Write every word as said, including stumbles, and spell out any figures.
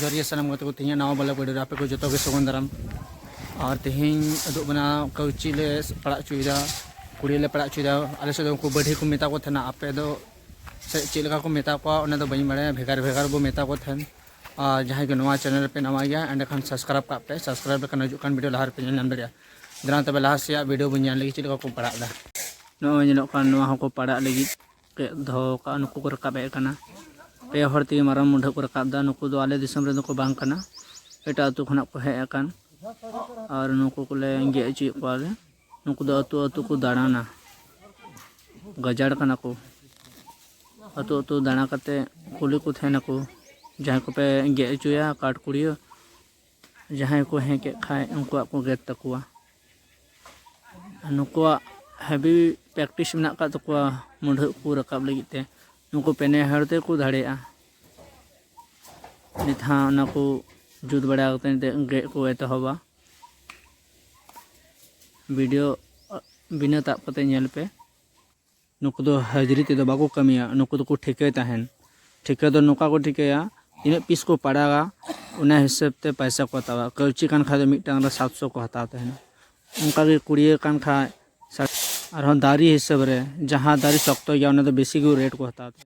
ᱡᱚᱦᱟᱨ ᱜᱮ ᱥᱟᱱᱟᱢ ᱜᱟᱛᱮ ᱠᱚ, ᱛᱮᱦᱮᱧᱟᱜ ᱱᱟᱣᱟ ᱵᱚᱞᱚᱜ ᱵᱷᱤᱰᱤᱭᱳ ᱨᱮ ᱟᱯᱮ ᱠᱚ ᱡᱚᱛᱚ ᱜᱮ ᱥᱟᱹᱜᱩᱱ ᱫᱟᱨᱟᱢ᱾ ᱟᱨ ᱛᱮᱦᱮᱧ ᱩᱫᱩᱜ ᱵᱚᱱᱟ ᱠᱟᱹᱣᱪᱤ ᱞᱮ ᱯᱟᱲᱟᱜ ᱦᱚᱪᱚᱭᱮᱫᱟ, ᱠᱩᱲᱤ ᱞᱮ ᱯᱟᱲᱟᱜ ᱦᱚᱪᱚᱭᱮᱫᱟ᱾ ᱟᱞᱮ ᱥᱮᱫ ᱫᱚ ᱩᱱᱠᱩ ᱵᱟᱹᱰᱷᱤ ᱠᱚ ᱢᱮᱛᱟ ᱠᱚ ᱛᱟᱦᱮᱱᱟ, ᱟᱯᱮ ᱫᱚ ᱥᱮ ᱪᱮᱫ ᱞᱮᱠᱟ ᱠᱚ ᱢᱮᱛᱟ ᱠᱚᱣᱟ ᱚᱱᱟ ᱫᱚ ᱵᱟᱹᱧ ᱵᱟᱲᱟᱭᱟ, ᱵᱷᱮᱜᱟᱨ ᱵᱷᱮᱜᱟᱨ ᱵᱚ ᱢᱮᱛᱟ ᱠᱚ ᱛᱟᱦᱮᱱ᱾ ᱟᱨ ᱡᱟᱦᱟᱸᱭ ᱜᱮ ᱱᱚᱣᱟ ᱪᱮᱱᱮᱞ ᱨᱮᱯᱮ ᱱᱟᱣᱟ ᱜᱮᱭᱟ, ᱮᱸᱰᱮᱠᱷᱟᱱ ᱥᱟᱵᱥᱠᱨᱟᱭᱤᱵ ᱠᱟᱜ ᱯᱮ, ᱥᱟᱵᱥᱠᱨᱟᱭᱤᱵ ᱞᱮᱠᱷᱟᱱ ᱦᱤᱡᱩᱜ ᱠᱟᱱ ᱵᱷᱤᱰᱤᱭᱳ ᱞᱟᱦᱟ ᱨᱮᱯᱮ ᱧᱮᱞ ᱧᱟᱢ ᱫᱟᱲᱮᱭᱟᱜᱼᱟ᱾ ᱫᱮᱞᱟ ᱛᱚᱵᱮ ᱞᱟᱦᱟ ᱥᱮᱭᱟᱜ ᱵᱷᱤᱰᱤᱭᱳ ᱵᱚᱱ ᱧᱮᱞ ᱞᱮᱜᱮ ᱪᱮᱫ ᱞᱮᱠᱟ ᱠᱚ ᱯᱟᱲᱟᱜ ᱮᱫᱟ᱾ ᱱᱚᱜᱼᱚᱭ ᱧᱮᱞᱚᱜ ᱠᱟᱱ ᱱᱚᱣᱟ ᱦᱚᱸᱠᱚ ᱯᱟᱲᱟᱜ ᱞᱟᱹᱜᱤᱫ ᱜᱮᱫ ᱫᱚᱦᱚ ᱠᱟᱜᱼᱟ, ᱱᱩᱠᱩ ᱠᱚ ᱨᱟᱠᱟᱵ ᱦᱮᱡ ᱟᱠᱟᱱᱟ᱾ ᱯᱮ ᱦᱚᱲ ᱛᱮᱜᱮ ᱢᱟᱨᱟᱝ ᱢᱩᱰᱷᱟᱹᱜ ᱠᱚ ᱨᱟᱠᱟᱵ ᱮᱫᱟ᱾ ᱱᱩᱠᱩ ᱫᱚ ᱟᱞᱮ ᱫᱤᱥᱚᱢ ᱨᱮᱱ ᱫᱚᱠᱚ ᱵᱟᱝ ᱠᱟᱱᱟ, ᱮᱴᱟᱜ ᱟᱹᱛᱩ ᱠᱷᱚᱱᱟᱜ ᱠᱚ ᱦᱮᱡ ᱟᱠᱟᱱ᱾ ᱟᱨ ᱱᱩᱠᱩ ᱠᱚᱞᱮ ᱜᱮᱫ ᱦᱚᱪᱚᱭᱮᱫ ᱠᱚᱣᱟ ᱞᱮ᱾ ᱱᱩᱠᱩ ᱫᱚ ᱟᱹᱛᱩ ᱟᱹᱛᱩ ᱠᱚ ᱫᱟᱬᱟᱱᱟ, ᱜᱟᱡᱟᱲ ᱠᱟᱱᱟ ᱠᱚ᱾ ᱟᱹᱛᱩ ᱟᱹᱛᱩ ᱫᱟᱬᱟ ᱠᱟᱛᱮ ᱠᱩᱞᱤ ᱠᱚ ᱛᱟᱦᱮᱱᱟᱠᱚ, ᱡᱟᱦᱟᱸᱭ ᱠᱚᱯᱮ ᱜᱮᱫ ᱦᱚᱪᱚᱭᱟ ᱠᱟᱴ ᱠᱩᱲᱭᱟᱹ, ᱡᱟᱦᱟᱸᱭ ᱠᱚ ᱦᱮᱸ ᱠᱮᱫ ᱠᱷᱟᱡ ᱩᱱᱠᱩᱣᱟᱜ ᱠᱚ ᱜᱮᱫ ᱛᱟᱠᱚᱣᱟ᱾ ᱟᱨ ᱱᱩᱠᱩᱣᱟᱜ ᱦᱮᱵᱤ ᱯᱨᱮᱠᱴᱤᱥ ᱢᱮᱱᱟᱜ ᱟᱠᱟᱫ ᱛᱟᱠᱚᱣᱟ ᱢᱩᱰᱷᱟᱹᱜ ᱠᱚ ᱨᱟᱠᱟᱵ ᱞᱟᱹᱜᱤᱫ ᱛᱮ᱾ ᱱᱩᱠᱩ ᱯᱮᱱᱮ ᱦᱚᱲ ᱛᱮᱠᱚ ᱫᱟᱲᱮᱭᱟᱜᱼᱟ᱾ ᱱᱤᱛ ᱦᱟᱸᱜ ᱚᱱᱟ ᱠᱚ ᱡᱩᱛ ᱵᱟᱲᱟ ᱠᱟᱛᱮ ᱱᱤᱛᱚᱜ ᱜᱮᱫ ᱠᱚ ᱮᱛᱚᱦᱚᱵᱟ᱾ ᱵᱷᱤᱰᱤᱭᱳ ᱵᱤᱱᱟᱹ ᱛᱟᱵ ᱠᱟᱛᱮ ᱧᱮᱞ ᱯᱮ᱾ ᱱᱩᱠᱩ ᱫᱚ ᱦᱟᱡᱽᱨᱤ ᱛᱮᱫᱚ ᱵᱟᱠᱚ ᱠᱟᱹᱢᱤᱭᱟ, ᱱᱩᱠᱩ ᱫᱚᱠᱚ ᱴᱷᱤᱠᱟᱹᱭ ᱛᱟᱦᱮᱱ᱾ ᱴᱷᱤᱠᱟᱹ ᱫᱚ ᱱᱚᱝᱠᱟ ᱠᱚ ᱴᱷᱤᱠᱟᱹᱭᱟ, ᱛᱤᱱᱟᱹᱜ ᱯᱤᱥ ᱠᱚ ᱯᱟᱲᱟᱜᱟ, ᱚᱱᱟ ᱦᱤᱥᱟᱹᱵ ᱛᱮ ᱯᱚᱭᱥᱟ ᱠᱚ ᱦᱟᱛᱟᱣᱟ᱾ ᱠᱟᱹᱣᱪᱤ ᱠᱟᱱ ᱠᱷᱟᱡ ᱫᱚ ᱢᱤᱫᱴᱟᱝ ᱨᱮ ᱥᱟᱛᱥᱚ ᱠᱚ ᱦᱟᱛᱟᱣ ᱛᱟᱦᱮᱱᱟ᱾ ᱚᱱᱠᱟ ᱜᱮ ᱠᱩᱲᱭᱟᱹ ᱠᱟᱱ ᱠᱷᱟᱡ ᱥᱟᱴ, ᱟᱨᱦᱚᱸ ᱫᱟᱨᱮ ᱦᱤᱥᱟᱹᱵ ᱨᱮ, ᱡᱟᱦᱟᱸ ᱫᱟᱨᱮ ᱥᱚᱠᱛᱚ ᱜᱮᱭᱟ, ᱚᱱᱟ ᱫᱚ ᱵᱮᱥᱤ ᱜᱮ ᱨᱮᱴ ᱠᱚ ᱦᱟᱛᱟᱣ ᱛᱟᱦᱮᱱᱟ᱾